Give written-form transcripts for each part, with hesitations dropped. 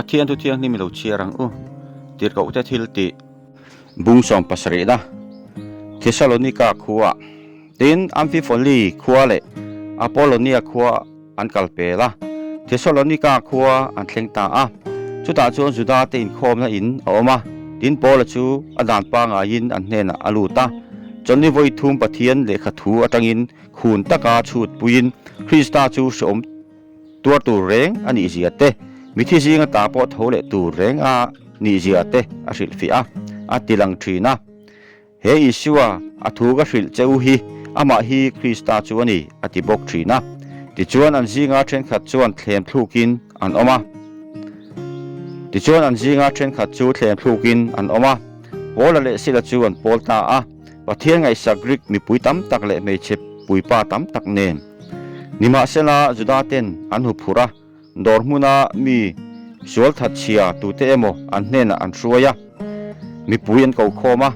Pathian thu thianghlim i lo chhiar ang u, tirhkohte thil tih bung 70 na Thesalonika khua tin Amphifoli khua leh Apollonia khua an kal pel a, Thesalonika khua an thleng ta a. Chutah chuan Juda te inkhawmna in a awm a, tin Paula chu a dan pangaiin an hnenah a lut a. Chawlhni vawi thum Pathian lehkha thu atangin khun taka chhut puiin Krista chu hreawm tuar tur reng a nih zia te, mithi zinga ta pawh tho leh tur reng a nih zia te a hrilhfiah a, a tilang thin a. He Isua a thu ka hrilh che u hi amah hi Krista chu a ni, a ti bawk thin a. Tichuan an zinga thenkhat chuan thlem thlukin an awm a. Tichuan an zinga thenkhat chu thlem thlukin an awm a. Paula leh Sila chu an pawl ta a, Pathian ngaihsak Grik mipui tam tak leh hmeichhe puipa tam tak nen. Nimahsela Juda-ten an huphurh a. Dawr hmuna mi sual that chhia tute emaw an hnenah an hruai a, mipui an ko khawm a,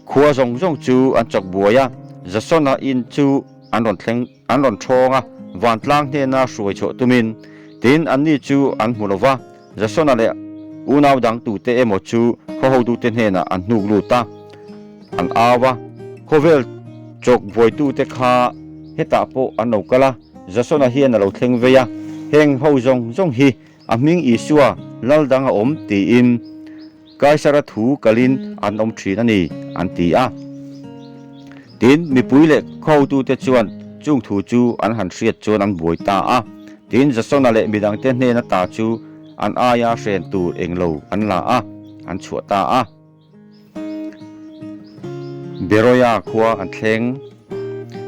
khua zawng zawng chu an chawk buai a, Jasona in chu an rawn thleng an rawn thawng a, vantlang hnena hruai chhuah tumin tin anni chu an hmu lo va, Jasona leh unau dang tute emaw chu khaw hotute hnenah an hnuk lut a, an au a, khawvel chawk buaitute kha hetah pawh an lo kal a. Jasona hian a lo thleng vei a, heng ho zawng zawng hi a hming Isua lal dang a awm tiin Kaisara thu kalin an awm thin a ni, an ti a. Tin, mipui leh khawhotute chuan chung thu chu an han hriat chuan an buai ta a. Tin, Jasona leh midangte hnena ta chu an aia hren tur englo an la a, an chhuah ta a. Beroia khua an thleng.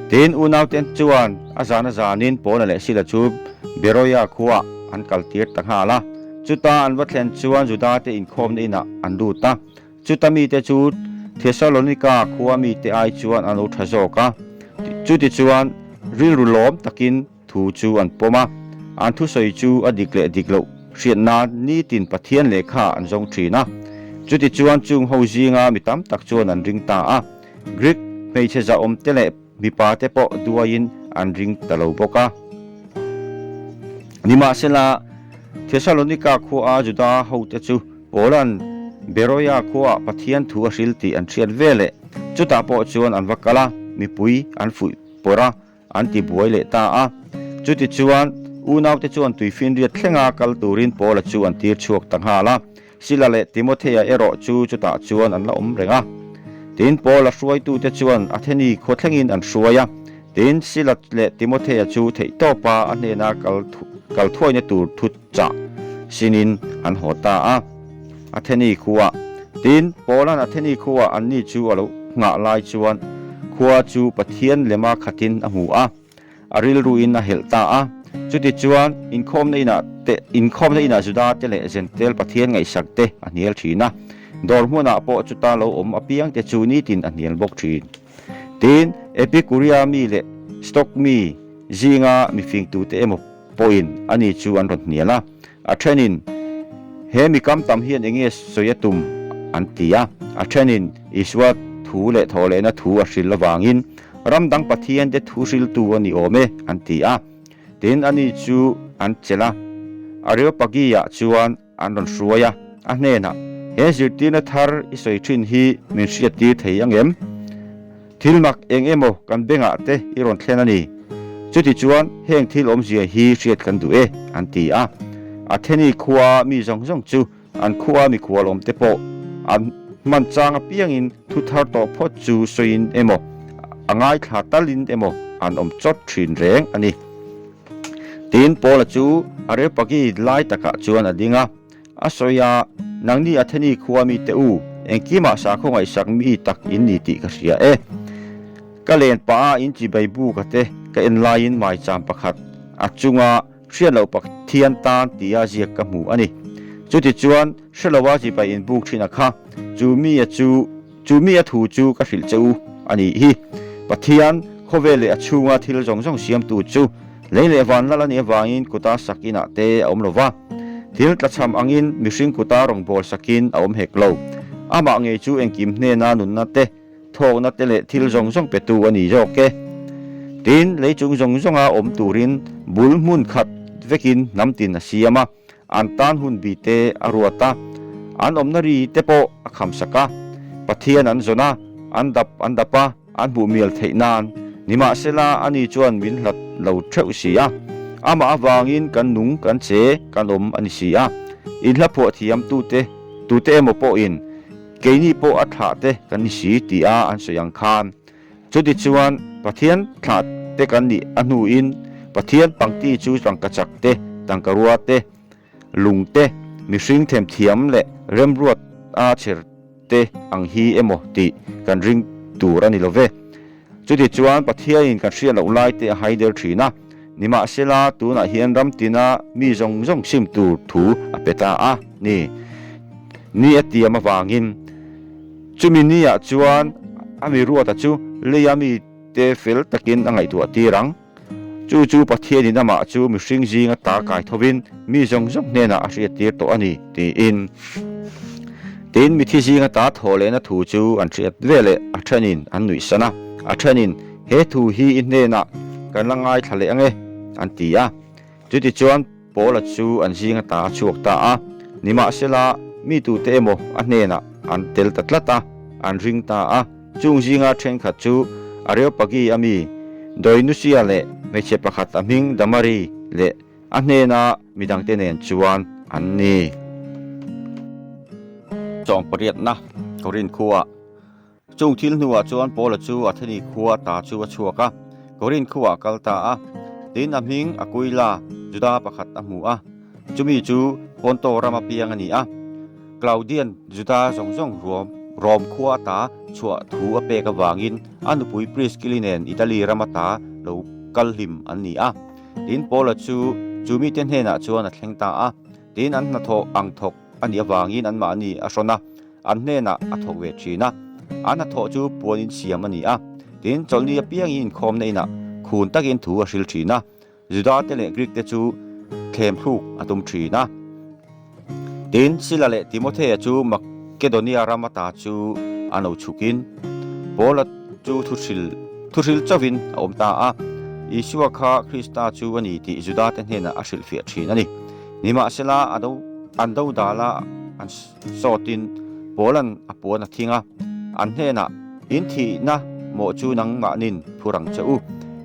Tin, unaute chuan a zan a zanin Paula leh Sila chu Beroia khuaah an kal tir ta nghal a. Chuta an va thlen chuan Judate inkhawmna inah an lut a. Chuta mite chu Thesalonika khua mite ai chuan an lo tha zawk a. Chutichuan rilru lawm takin Thu chu an pawm a, an thusawi chu a dik leh dik loh hriat nan nitin Pathian lehkha an zawng thin a. Chutichuan chung ho zinga mi tam tak chuan an ring ta a, Greek hmeichhe zahawm te leh mipa te pawh duaiin an ring ta lo bawk a. Nimahsela, Thesalonika khua a Juda hote chu Paula'n Beroia khuaah Pathian thu a hril tih an hriat veleh chutah pawh chuan an va kal a, mipui an fuih pawrh a. An ti buai leh ta a. Chutichuan, unaute chuan tuifinriat thlenga kal turin Paula chu an tir chhuak ta nghal a. Sila leh Timothea erawh chu chutah chuan an la awm reng a. Tin, Paula hruaitute chuan Atheni khaw thlengin an hruai a. Tin, Sila leh Timothea chu theihtawpa a hnena kal kal thuaina tur thu chah sinin an haw ta a. Atheni khuaah. Tin, Paula'n Atheni khuaah anni chu a lo nghah lai chuan khua chu Pathian lema khatin a hmu a, a rilruin a helh ta a. Chutichuan, inkhawmna inah te, inkhawmna inah Juda te leh Zentel Pathian ngaihsak te a hnial thin a, dawr hmunah pawh chuta lo awm apiang te chu nitin a hnial bawk thin. Tin, Epikuria mi leh Stoik mi zinga mifingtute emaw pawhin ani chu an rawn hnial a. A thenin, He mi kam tam hian enge sawi a tum? an ti a. A thenin, Isua thu leh thawhlehna thu a hril avangin ram dang Pathiante thu hriltu a ni awm e, an ti a. Tin, ani chu an chelh a. Areopagi-ah chuan an rawn hruai a, a hnenah, He zirtirna thar i sawi thin hi min hriattir thei ang em? Thil mak eng emaw kan bengah te i rawn thlen a ni. Chutichuan heng thil awmzia hi hriat kan duh e, an ti a. Atheni khua mi zawng zawng chu an khua mikhual awmte pawh an hman chang apiangin thu thar tawh phawt chu sawiin emaw, a ngaithla talin emaw an awm chawt thin reng a ni. Tin, Paula chu Areopagi lai takah chuan a ding a. A sawi a, Nangni Atheni khua mite u, engkimah sakhaw ngaihsak mi tak in ni tih ka hria e. Ka len pah a in chibai buka te ka en laiin maicham pakhat a chunga hriatloh Pathian tan tia ziak ka hmu a ni. Chutichuan, hreloa chibai in buk thin a kha, chu mi a chu chu mi a thu chu ka hrilh che u a nih hi. Pathian, khawvel leh a chhunga thil zawng zawng siamtu chu lei leh van lal a nih avangin kuta sak inah te a awm lo va. Thil tlachham angin mihring kuta rawngbâwl sakin a awm hek lo. Amah ngei chu engkim hnena nunna te, thawkna te leh thil zawng zawng petu a ni zawk e. Tin, lei chung zawng zawnga awm turin bul hmun khat vekin hnam tin a siam a. An tan hun bi te a ruat a, an awmna ri te pawh a khamsak a. Pathian an zawn a, an dap an dap a, an hmuh mial theih nan. Nimahsela, ani chuan min hlat lo theuh si a. Amah avangin kan nung, kan che, kan awm a ni si a. Inhla phuah thiam tute, tute emaw pawhin keini pawh a thlah te kan ni si tia an sawi ang khan. Chutichuan, Pathian thlah te kan nih a hnuin Pathian pangti chu tangkachak te, tangkarua te, lung te, mihring themthiam leh remruat a chher te ang hi emaw tih kan ring tur a ni lo ve. Chutichuan, Pathianin kan hriat loh lai te a hai der thin a, nimahsela tunah hian ram tina mi zawng zawng sim tur thu a pe ta a ni. Ni a tiam avangin chumi niah chuan a mi ruata chu leia mite fel takin a ngaihtuah tir ang. Chu chu Pathianin amah chu mihring zinga ta kai thovin mi zawng zawng hnenah a hriattir tawh a ni, tiin. Tin, mithi zinga ta thawh lehna thu chu an hriat veleh a thenin an nuihsan a, a thenin, He thu hi i hnenah kan la ngaithla leh ange, an ti a. Chutichuan Paula chu an zinga ta a chhuak ta a, nimahsela mi tute emaw a hnenah an tel ta tlat a, an ring ta a. Chung zinga thenkhat chu Areopagi a mi Doinusia leh hmeichhe pakhat a hming Damari leh a hnena midangte nen chuan an ni. Sawmpariatna Korinth khuaah Chung thil hnuah chuan Paula chu Atheni khua ta chu a chhuak a, Korinth khuaah a kal ta a. Tin, a hming Akuila, Juda pakhat a hmu a, chumi chu Ponto rama piang a ni a. Claudian Juda zawng zawng ruam Rom khua ata chhuah thu a pek avangin a nupui Priskili nen Italy ram ata lo kal hlim an ni a. Tin, Paula chu chu mite hnenah chuan a thleng ta a. Tin, an hnathawh ang thawk a nih avangin anmahni a hrawn a. An hnenah a thawk ve thin a, an hnathawh chu puan in siam a ni a. Tin, chawlhni apiangin inkhawmna inah khun takin thu a hril thin a, Juda te leh Greek te chu thlem thluk a tum thin a. Tin, Sila leh Timothea chu Makedonia ram ata chu an lo chhukin Paula chu thuhril thuhril chauhin a awm ta a, Isua kha Krista chu a ni tih Juda te hnenah a hrilhfiah thin a ni. Nimahsela, a do an dodal a, an. Sawtin Paula'n a puan a thing a, an hnenah, In thihna mawh chu nangmahnin phur ang che u.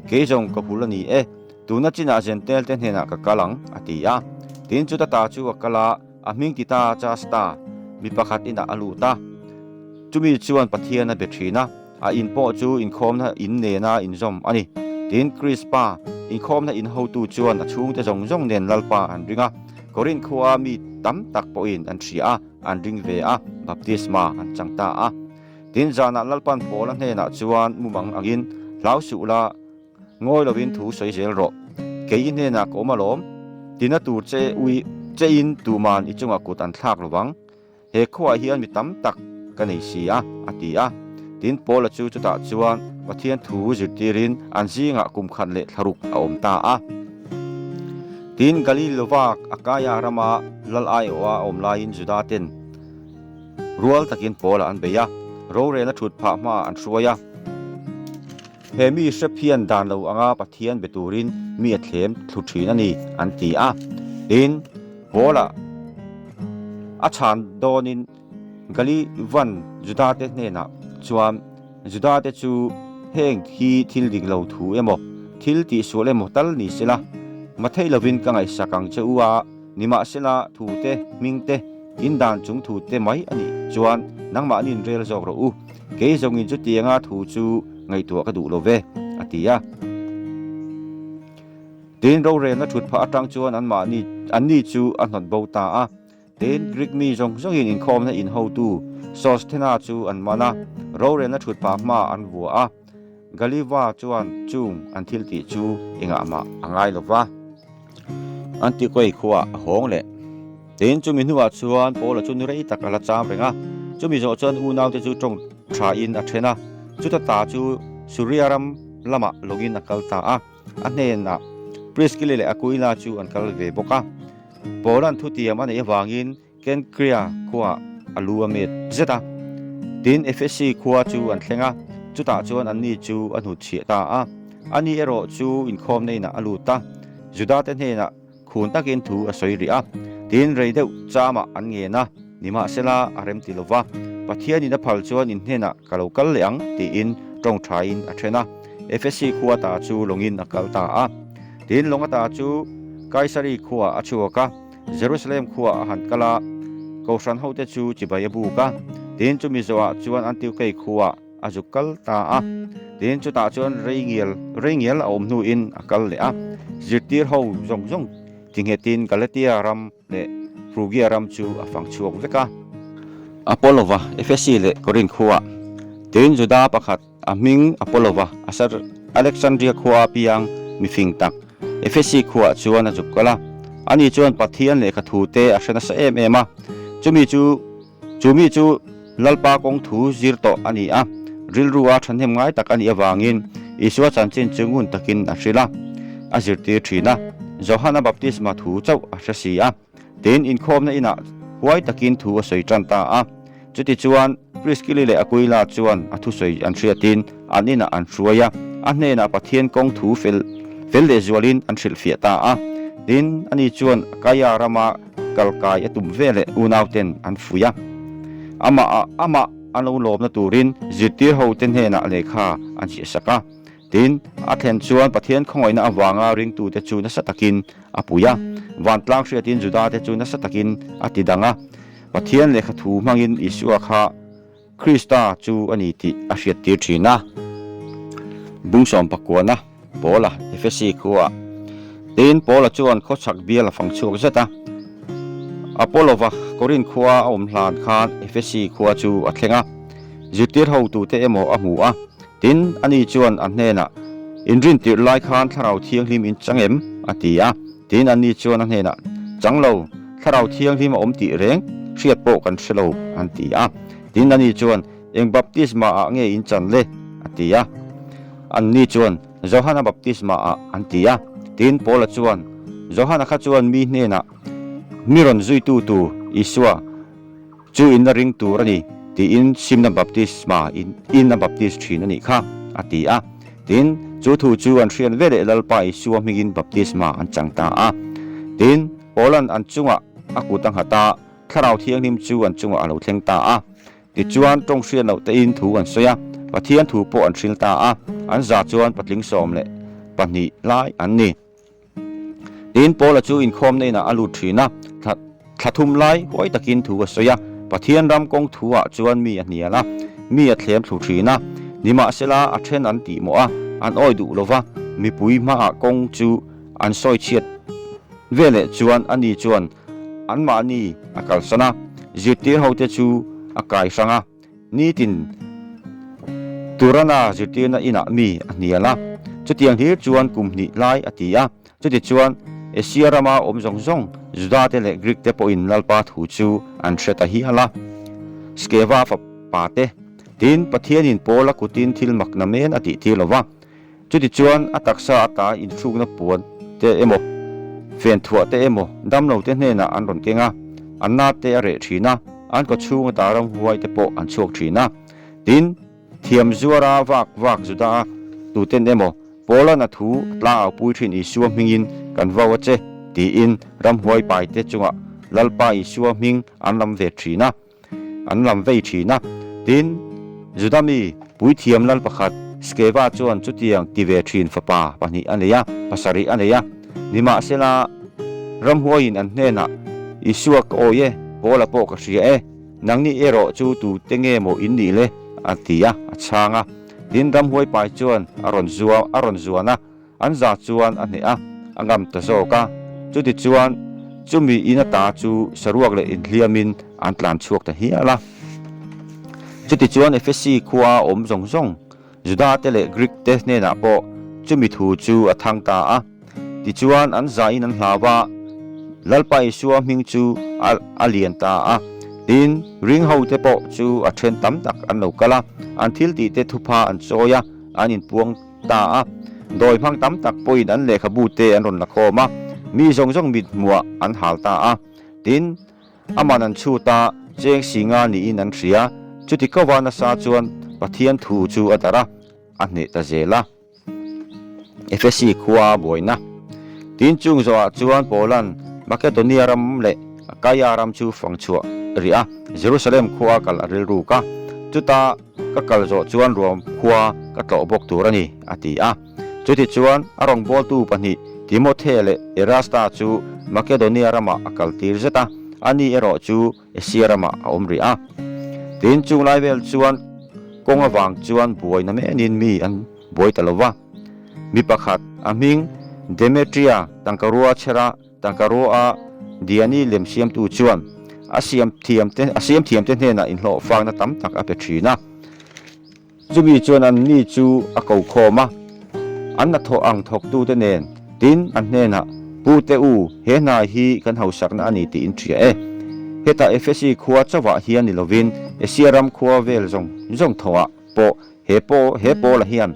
Kei zawng ka hul a ni e, tuna chinah Zentel te hnenah ka kal ang, a ti a. Tin, chuta ta chu a kal a, a hming ti ta Chasta mi pakhat inah a lut a. Chumi chuan Pathian a be thin a, a in pawh chu inkhawmna in nena inzawm a ni. Tin, Krispa, inkhawmna in hotu chuan a chhungte zawng zawng nen Lalpa an ring a. Korinth khua mi tam tak pawhin an hria a, an ring ve a, baptisma an chang ta a. Tin, zanah Lalpan Paula hnenah chuan mumang angin, Hlau suh la, ngawi lovin thu sawi zel rawh. Kei i hnenah ka awm alawm, tina tur che ui chein tuman i chungah kut an thlak lovang. He khuaah hian mi tam tak ka nei si a, a ti a. Tin, Paula chu chutah chuan Pathian thu zirtirin an zingah kum khat leh thlaruk a awm ta a. Tin, Galilova Akaia rama lal aiawha a awm laiin Juda ten rual takin Paula an bei a, rorelna thut phah hmaah an hruai a. He mi hrep hian dan lo anga Pathian be turin mi a thlem thlu thin a ni, an ti a. Tin, Paula a chhan dawnin Galivan Judate hnenah chuan, Judate chu heng hi thil dik lo thu emaw, thil tihsual emaw tal ni sela, mathei lovin ka ngaihsak ang che u a, nimahsela thute, hmingte, in dan chung thute mai a nih chuan nangmahniin rel zawk rawh u. Kei zawngin chutianga thu chu ngaihtuah ka duh lo ve, a ti a. Tin, rorelna thut phah atang chuan anmahni anni chu a hnawt bo ta a. Tin, Grik mi zawng zawngin inkhawmna in hotu Sosthena chu an man a, rorelna thut phah hmaah an vua a. Galiva chuan chung an thil tih chu engah mah a ngai lo va. Antiokei khuaah a hawng leh. Tin, chumi hnuah chuan Paula chu ni rei tak a la cham reng a. Chumi zawh chuan unaute chu tawng thain a then a, chuta ta chu Suria ram lamah lawngin a kal ta a. A hnenah Priskili leh Akuila chu an kal ve bawk a. Paula'n thutiam a neih avangin Kenkria khuaah a lu a met zet a. Tin, Efesi khua chu an thleng a, chutah chuan anni chu a hnutchhiah ta a. Ani erawh chu inkhawmna inah a lut a, Judate hnenah khun takin thu a sawi rih a. Tin, rei deuh chamah an ngen a, nimahsela a rem ti lova, Pathianin a phal chuan in hnenah ka lo kal leh ang, tiin tawngthaiin a then a. Efesi khua ta chu lawngin a kal ta a. Tin, lawng ata chu Kaisari khuaah a chhuak a, Jerusalem khuaah a han kal a, Kohhran hote chu chibai a buk a. Tin, chumi zawhah chuan Antiokei khuaah a zuk kal ta a. Tin, chutah chuan rei ngial rei ngial a awm hnuin a kal leh a. Zirtir ho zawng zawng tinghetin Galatia ram leh Phrugia ram chu a fang chhuak vek a. Apollova, Efesi leh Korinth khuaah. Tin, Juda pakhat a hming Apollova, Alexandria khuaa piang mifing tak, Efesi khuaah chuan a zuk kal a. Ani chuan Pathian lehkha thute a hre nasa em em a. Chumi chu Chu mi chu Lalpa kawng thu zir tawh a ni a, rilrua thahnem ngai tak a nih avangin Isua chanchin chu ngun takin a hrilh a, a zirtir thin a. Johana baptisma thu chauh a hre si a, tin inkhawmna inah huai takin thu a sawi tan ta a. Chutichuan, Priskili leh Akuila chuan a thusawi an hriatin an inah an hruai a, a hnenah Pathian kawng thu fel fel lehzualin an hrilhfiah ta a. Tin, ani chuan Akaia rama Kal kai a tum veleh unauten an fuih a. Amah amah an lo lawmna turin zirtir hote hnenah lehkha an ziahsak a. Tin, a thlen chuan Pathian khawngaihna avanga ringtute chu nasa takin a pui a. Vantlang hriatin Judate chu nasa takin a tidang a. Pathian lehkha thu hmangin Isua kha Krista chu a ni tih a hriattir thin a. Bungsawm pakuana Paula Efesi khuaah Tin, Paula chuan khawchhak bial a fang chhuak zet a. Apollova Korinth khua a awm hlan khan Efesi khua chu a thleng a, zirtir hotute emaw a hmu a. Tin, ani chuan a hnenah, Inrintirh lai khan Thlarau Thianghlim in chang em? a ti a. Tin, anni chuan a hnenah, Chang lo, Thlarau Thianghlim a awm tih reng hriat pawh kan hre lo, an ti a. Tin, ani chuan, Eng baptisma ah nge in chan le? a ti a. Anni chuan, Johana baptisma ah, an ti a. Tin, Paula chuan, Johana kha chuan mi hnenah, Mi rawn zuitu tur Isua chu in la ring tur a ni, tiin simna baptisma in a baptis thin a nih kha, a ti a. Tin, chu thu chu an hriat veleh Lalpa Isua hmingin baptisma an chang ta a. Tin, Paula'n an chungah a kut a nghat a, Thlarau Thianghlim chu an chungah a lo thleng ta a. Tichuan, tawng hriat loh tein thu an sawi a, Pathian thu pawh an hril ta a, an za chuan patling 12 lai an ni. Tin, Paula chu inkhawmna inah a lut thin a, thla thla thum lai huai takin thu a sawi a, Pathian ram kawng thuah chuan mi a hnial a, mi a thlem thlu thin a. Nimahsela, a then an tih mawh a, an awi duh lo va, mipui hmaah kawng chu an sawi chhiat veleh chuan ani chuan anmahni a kalsan a, zirtir hote chu a kai hrang a. Nitin Turana zirtirna inah mi a hnial a, chutiang hlir chuan kum hnih lai a ti a. Chutichuan, Asia rama awm zawng zawng Judate leh Greek te pawhin Lalpa thu chu an hre ta hial a. Skeva fapa te, tin, Pathianin Paula kutin thil mak namen a tihtir lo va. Chutichuan, a taksa ata inhrukna puan te emaw, fen thuah te emaw damlo te hnenah an rawn keng a, an na te a reh thin a, an kawchhung ata ramhuai te pawh an chhuak thin a. Tin, thiam zuara vak vak Juda tuten emaw, Paula'n a thu a tlangau pui thin Isua hmingin kan vau a che, tiin ramhuai pai te chungah Lalpa Isua hming an lam ve thin a. An lam vei thin a. Tin, Juda mi puithiam lal pakhat Skeva chuan chutiang ti ve thin fapa pahnih a nei a, pasarih a nei a. Nimahsela, ramhuaiin an hnenah, Isua ka awi e, Paula pawh ka hria e, nangni erawh chu tute nge maw in nih le? a ti a, a chhang a. Tin, ramhuai pai chuan a rawn zua a rawn zuan a. An za chuan a hneh a, a ngam ta zawk a. Chutichuan, chumi in ata chu saruak leh inhliamin an tlan chhuak ta hial a. Chutichuan, Efesi khua awm zawng zawng, Juda te leh Greek te hnenah pawh chumi thu chu a thang ta a. Tichuan, an zain an hlau a, Lalpa Isua hming chu a lian ta a. Tin, ring hote pawh chu a then tam tak an lo kal a, an thiltihte thupha an chawi a, an inpuang ta a, dawi hmang tam tak pawhin an lehkhabu te an rawn la khawm a, mi zawng zawng mit hmuah an hal ta a. Tin, aman an chhut a, cheng si nga niin an hria, chuti kova nasa chuan Pathian thu chu a darh a, a hneh ta zel a. Efesi khua buaina. Tin, chung zawhah chuan Paula'n Makedonia ram leh. Akaia ram chu fang chhuah rih a, Jerusalem khua kal a rilruk a. Chuta ka kal zawh chuan ruam khua ka tlawh bawk tur a ni, a ti a. Chutichuan, a rawngbawltu pahnih Timothe leh Erasta chu Makedonia ramah a kaltir zet a, ani erawh chu Asia ramah a awm rih a. Tin, chung lai vel chuan kawng avang chuan buaina menin mi an buai ta lo va. Mi pakhat, a hming Demetria tangkarua chhera tangkarua Diani lem siamtu chuan a siam thiamte a siam thiamte hnenah inhlawhfakna tam tak a pe thin a. Chumi chuan anni chu a ko khawm a, an hnathawh ang thawktute nen, tin, an hnenah, Pute u, he hna hi kan hausakna a ni tih in hria e. Heta Efesi khua chauhah hian ni lovin Asia ram khua vel zawng zawng thawhah pawh he paw he Paula hian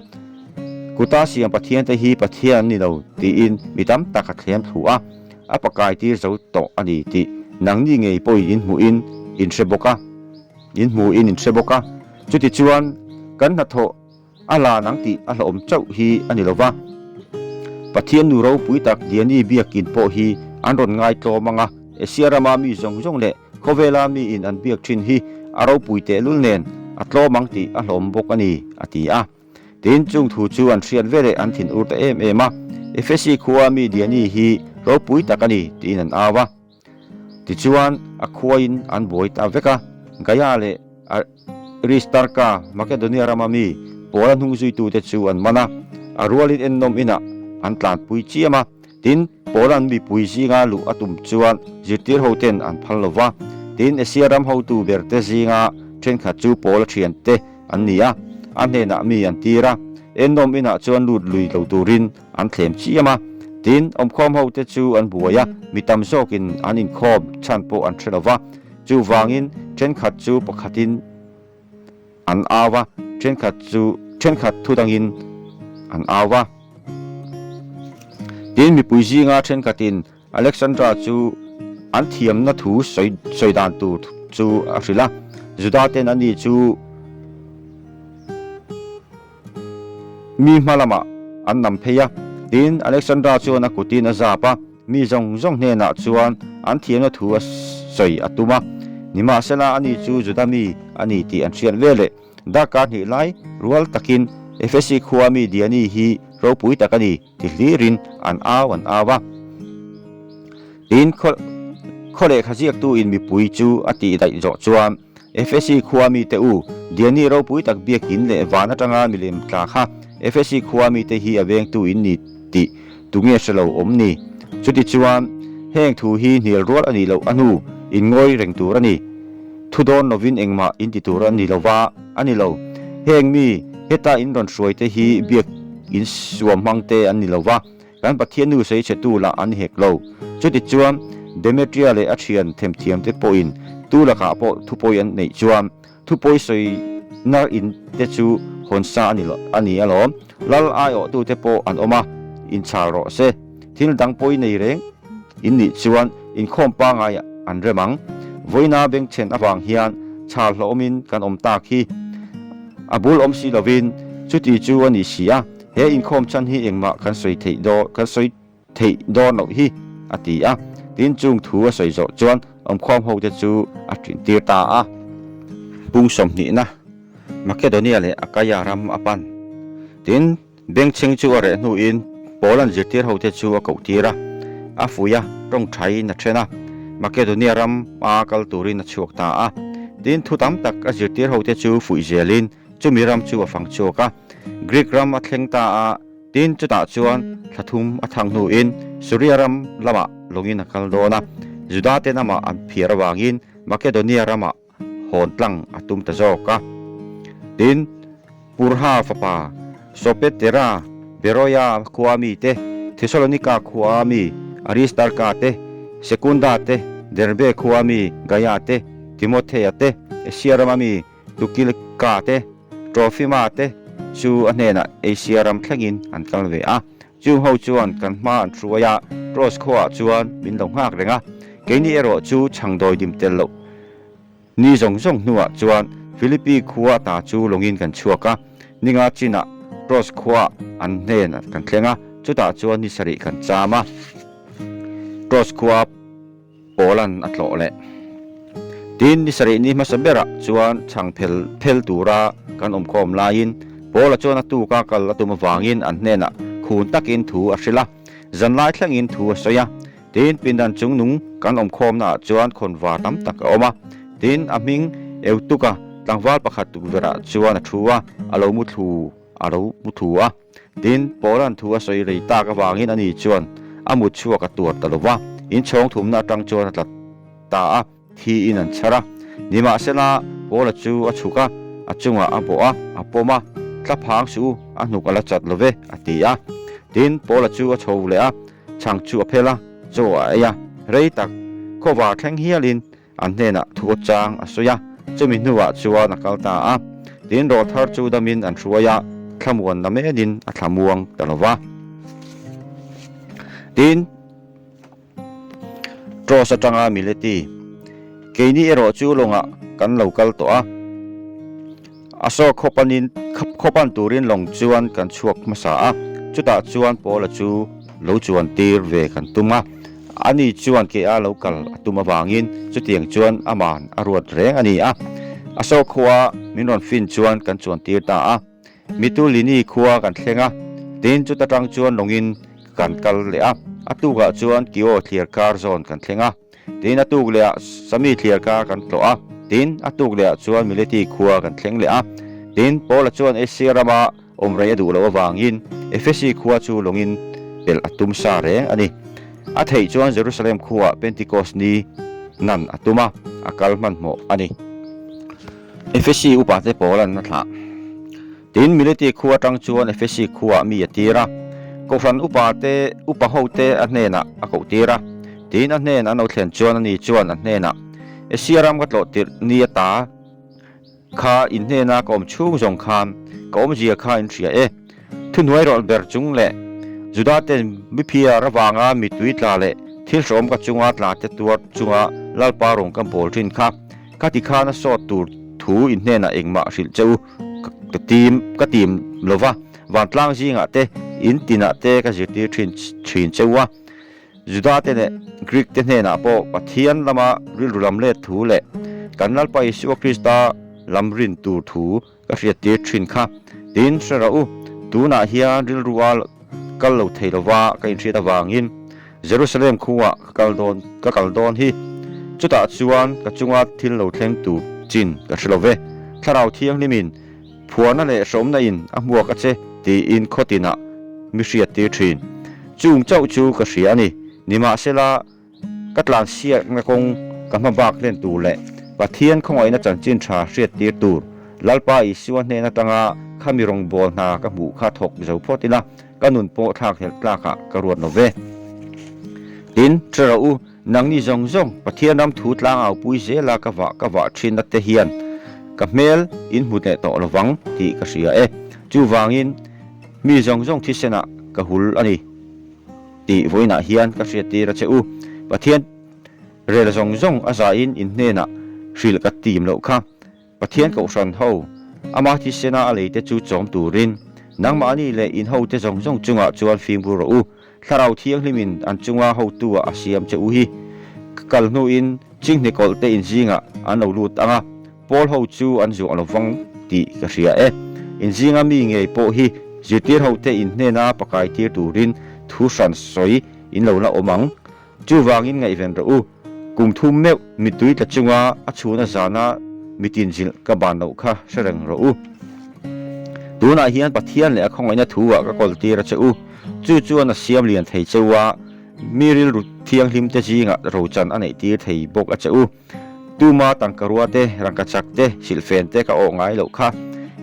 kuta siam Pathiante hi Pathian an ni lo tiin mi tam tak a thlem thlu a, a pakai tir zo tawh a ni tih nangni ngei pawhin in hmuhin in hre bawk a. In hmu in in hre bawk a, chutichuan kan hnathawh a lan ang tih a hlauhawm chauh hi a ni lo va. Pathian nu ropui tak Diani biakin pawh hi an rawn ngaitlawm ang a, Asia rama mi zawng zawng leh khawvela miin an biak thin hi a ropui tehlul nen a tlawm ang tih a hlauhawm bawk a ni, a ti a. Tin, chung thu chu an hriat veleh an thin ur ta em em a, Efesi khua mi Diani hi ropui tak a ni, tiin an au a. Tichuan, a khuaiin an buai ta vek a, Gaia leh Aristarka, Makedonia rama mi, Paula hnungzuitute chu an man a, a rualin ennawm inah an tlanpui chiam a. Tin, Paula'n mipui zinga luh a tum chuan zirtir hoten an phal lo va. Tin, Asia ram hotu berte zinga thenkhat chu Paula thiante an ni a, a hnenah mi an tir a, ennawm inah chuan lut lui lo turin an thlem chiam a. Tin, awmkhawm hote chu an buai a, mi tam zawkin an inkhawm chhan pawh an hre lo va. Chuvangin, thenkhat chu pakhatin an au va, thenkhat chu thenkhat thu dangin an au va. Tin, mipui zinga thenkhatin Alexandra chu an thiamna thu sawi sawi dan tur chu a hrilh a, Juda ten ani chu mi hma lamah an nam phei a. Tin, Alexandra chuan a kutin a zap a, mi zawng zawng hnenah chuan an thiamna thu a sawi a tum a. Nimahsela ani chu Juda mi a ni tih an hriat veleh. Darkar hnih lai rual takin Efesi khua mi Diani hi ropui tak a ni ti hlirin an au an au a. Tin, khaw lehkha ziaktuin mipui chu a tih daih zawh chuan Efesi khua mite u, Diani ropui tak biakin leh van atanga milem tla kha Efesi khua mite hi a vengtu in ni tih tunge hre lo awm ni? Chutichuan, heng thu hi hnial rual a nih loh a hnu in ngawi reng tur a ni. Thu dawn lovin engmah in ti tur a ni lo va, a ni lo. Heng mi, heta in rawn hruai te hi biak in suam hmang te an ni lo va, kan Pathian nu sawichhetu lah an ni hek lo. Chutichuan, Demetria leh a thian themthiam te pawhin tu lakah pawh thupawi an neih chuan thupawi sawina in te chu hawn sa a ni a ni alawm. Lal aiawhtute pawh an awm a, inchhal rawh se. Thil dang pawi nei reng in nih chuan inkhawm pangai an rem ang. Vawiina bengchhen avang hian chhal hlawhawmin kan awm tak hi a bul awm si lovin chuti chu a ni si a, he inkhawm chhan hi engmah kan sawi theih dawn kan sawi theih dawn loh hi a ti a. Tin chung thu a sawi zawh chuan awmkhawm hote chu a ṭin tir ta a. Pung sawmhnihna Makedonia leh Akaia ram a pan. Tin. Bengchheng chu a reh hnuin Paula'n zirtir hote chu a koh tir a, a fuih a, tawngthaiin a then a, Makedonia ram a kal turin a chhuak ta a. Tin, thu tam tak a zirtir hote chu fuih zelin chumi ram chu a fang chhuak a, Greek ram a thleng ta a, tin, chutah chuan thla thum a thang hnuin Suria ram lamah lawngin a kal dawn a, Juda ten amah an phiar avangin Makedonia ramah hawn tlang a tum ta zawk a. Tin, Purha fapa Sopetera, Beroia khua mi te, Thesalonika khua mi Aristarka te, Sekunda te, Derbe khua mi Gaia te, Timothea te, Asia rama mi Tukilka te, Trofima te chu a hnenah Asia ram thlengin an kal ve a. Chung ho chuan kan hma an hruai a, Troas khuaah chuan min lo nghak reng a, keini erawh chu chhangdawi dim tel loh ni zawng zawng hnuah chuan Philippi khua ta chu lawngin kan chhuak a, ninga chinah Troas khuaah an hnen kan thleng a, chutah chuan ni sarih kan cham a. Troas khua. Paula'n a tlawh leh. Tin, ni sarih ni hmasa berah chuan chhang phel phel tura kan awmkhawm laiin Paula chuan a tuka kal a tum avangin an hnenah khun takin thu a hrilh a, zanlai thlengin thu a sawi a. Tin, pindan chungnung kan awmkhawmnaah chuan khawnvar tam tak a awm a. Tin, a hming Eutuka tlangval pakhat tukverhah chuan a thu a, a lo mu thlu a lo mu thu a. Tin, Paula'n thu a sawi rei tak avangin ani chuan a mut chhuak a tuar ta lo va, inchhawng thumna atang chuan a tla ta a, thiin an chhar a. Nimahsela, Paula chu a chhuk a, a chungah a bawh a, a pawm a, Tla phang suh u, a hnuk a la chat lo ve, a ti a. Tin, Paula chu a chho leh a, chhang chu a phel a, chaw a ei a, rei tak khawvar thleng hialin An hnenah thu chang a sawi a, chumi hnuah chuan a kal ta a. Tin, rawlthar chu damin an hruai a, thlamuan na menin a thlamuang ta lo va. Tin, Troas atanga Mileti, Keini erawh chu lawngah kan lo kal tawh a, A saw khawpanin khawpan turin lawng chuan kan chhuak hmasa a, chutah chuan Paula chu lo chuan tir ve kan tum a. Ani chuan ke a lo kal a tum avangin chutiang chuan aman a ruat reng a ni a. A saw khua min rawn fin chuan kan chuan tir ta a. Mitulini khua kan thleng a, tin chuta tang chuan lawngin kan kal leh a. A tukah chuan Kio thliarkar zawn kan thleng a. Tin, a tuk lehah Sami thliar kha kan tlawh a, tin, a tuk lehah chuan Mileti khua kan thleng leh a. Tin, Paula chuan Asia rama awm rei a duh loh avangin Efesi khua chu lawngin pelh a tum sa reng a ni. A theih chuan Jerusalem khuaah Pentikos ni nan a tum a, a kal hmanhmawh a ni. Efesi upate Paula'n a thlah. Tin, Mileti khua atang chuan Efesi khuaah mi a tir a, Kohhran upa te, upa hote a hnenah a koh tir a. Tin, a hnen an lo thlen chuan ani chuan a hnenah, Asia ram ka tlawh tirh ni ata kha in hnena ka awm chhung zawng khan ka awmzia kha in hria e. Thuhnuai rawlh ber chung leh Juda ten miphiar avanga mittui tla leh thil hrehawm ka chunga tla te tuar chunga Lalpa rawng ka bawl thin kha, khati khan a sawt tur thu in hnenah engmah hrilh che u. Ka tim ka tim lo va, vantlang zingah te, in tinah te ka zirtir thin thin che u a. Juda te leh Greek te hnenah pawh Pathian lama rilru lam let thu leh kan Lalpa Isua Krista lam rin tur thu ka hriattir thin kha. Tin, hre rawh u, tunah hian rilrua kal lo thei lova ka inhriat avangin Jerusalem khuaah ka kal dawn ka kal dawn hi. Chutah chuan ka chunga thil lo thleng tur chin ka hre lo ve. Thlarau Thianghlimin phuarna leh hrawmna in a hmuak a che tiin khaw tinah mi hriat tir thin. Chung chauh chu ka hria a ni. Nimahsela ka tlansiakna kawng ka hma bak hlen tur leh Pathian khawngaihna chanchin tha hriat tir tur Lalpa Isua hnen atanga khami rawngbâwl hna ka hmuh kha thawk zo phawt ila. Ka nun pawh thlak helh tlakah ka ruat lo ve. Tin, hre rawh u, nangni zawng zawng Pathian ram thu tlangau pui zela ka vah ka vah thinna te hian ka hmel in hmu leh tawh lo vang tih ka hria e. Chuvangin, mi zawng zawng thisenah ka hul a ni tih vawiinah hian ka hriattir a che u. Pathian rel zawng zawng a zain in hnenah hrilh ka tim loh kha. Pathian Kohhran ho, ama thisena a leite chu chawm turin, nangmahni leh in hote zawng zawng chungah chuan fimkhur rawh u. Thlarau Thianghlimin an chunga hotu-ah a siam che u hi. Ka kal hnuin chinghne kawlhte in zingah an lo lut ang a, Paul ho chu an zuah lo vang tih ka hria e. In zinga mi ngei pawh hi zirtir hote in hnena pakai tir turin thu hran sawi in lo la awm ang. Chuvangin ngaihven rawh u, kum thum meuh mittui tla chunga a chhun a zana mitin zilh ka ban loh kha hre reng rawh u. Tunah hian Pathian leh a khawngaihna thu ah ka kawl tir a che u, chu chuan a siam lian thei che u a, mi rilru thianghlim te zingah rochan a neih tir thei bawk a che u. Tuma tangka rua te, rangka chak te, silhfen te ka awh ngai loh kha.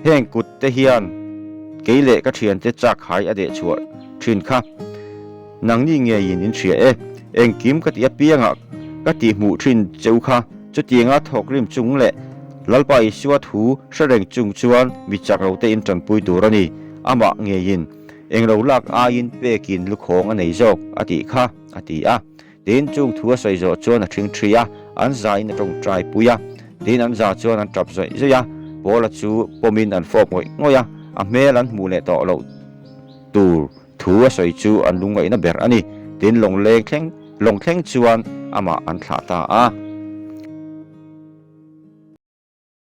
Heng kut te hian kei leh ka thiante chak hai a deh chhuah thin kha. Nangni ngeiin in hria e, engkim ka tih apiangah ka tih hmuh thin che u kha. Chutianga thawk rim chung leh Lalpa Isua thu hre reng chung chuan mi chak lo te in tanpui tur a ni. Amah ngeiin englo lak aiin pekin lukhawng a nei zawk a tih kha, a ti a. Tin, chung thu a sawi zawh chuan a ṭhing ṭhi a, an zain a ṭawngṭai pui a. Tin, an za chuan an ṭap zawih zawih a, Paula chu pawmin an fawp ngawih ngawih a, a hmel an hmuh leh tawh loh tur thu a sawi chu an lungngaihna ber a ni. Tin, lawngleng thleng lawng thleng chuan amah an thlah ta a.